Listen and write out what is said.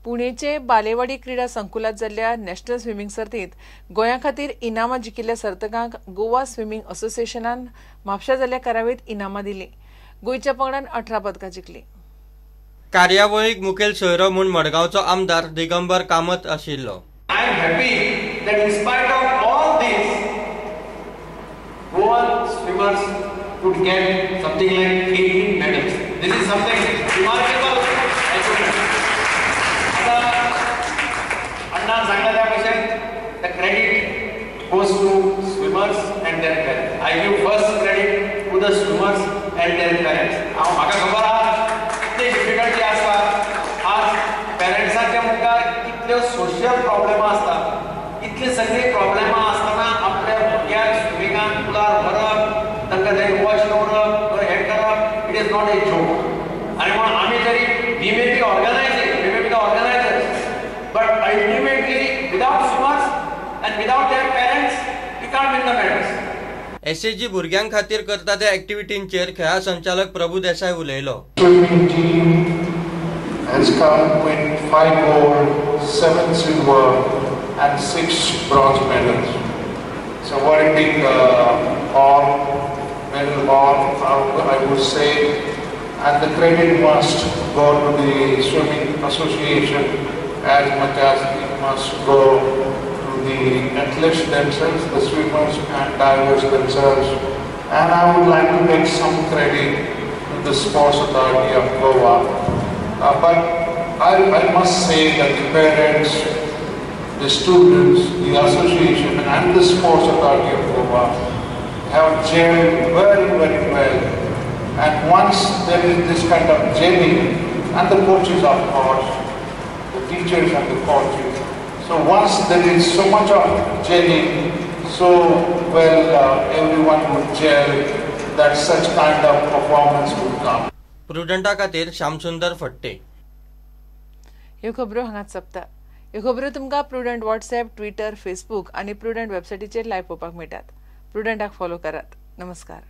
पुणेचे बालेवाडी क्रीडा संकुलात जाल्ल्या national swimming सर्तींत गोंया खातीर इनामां जिखिल्ल्या सर्तकांक गोवा स्विमींग असोसिएशनान म्हापशा जाल्ल्या कार्यावळींत इनामां दिलीं. गोंयच्या पंगडान 18 पदकां जिखलीं. कार्यावळीक मुखेल सोयरो म्हूण मडगांवचो आमदार दिगंबर कामत आशिल्लो. I am happy that in spite of all this, Goan swimmers could get something like 18 medals. This is something remarkable achievement. आता अण्णान सांगला त्या भशेन the credit goes to swimmers and their parents. I give first credit to the swimmers and their parents. हांव म्हाका खबर आहा कितले difficulty आसता. आज पेरंट्साच्या मुखार कितल्यो सोशल प्रॉब्लेमां आसता. इतले सगळे प्रॉब्लेमां आसतना आपल्या भुरग्याक स्विमिंगान पुलार व्हरप, तांकां थंय वॉश दवरप, हें करप, it is not a joke. आनी म्हणून आमी तरी we may be organizing, we may be the organizers, but ultimately without swimmers and without their parents we can't win the medals. SAG भुरग्यां खातीर करता त्या ऍक्टिव्हिटींचेर खेळां संचालक प्रभू देसाय उलयलो. Swimming team has come with 5 gold, 7 silver and 6 bronze medals. So very big haul, medal haul, I would say, and the credit must go to the swimming association as much as it must go to the athletes themselves, the swimmers and divers themselves. And I would like to take some credit to the Sports Authority of Goa. But I must say that the parents, the students, the association and the Sports Authority of Goa have gelled very, very well. And once there is this kind of gelling, and the coaches of course, the teachers and the coaches, so once there is so much of gelling, so well everyone would gel that such kind of performance would come. प्रुडंटा खातीर श्यामसुंदर फट्टे. ह्यो खबरो हांगाच सोंपता. ह्यो खबरो तुमकां prudent WhatsApp, Twitter, Facebook आनी प्रुडंट वेबसायटीचेर लायव्ह पळोवपाक मेळटात. प्रुडंटाक फॉलो करात. नमस्कार.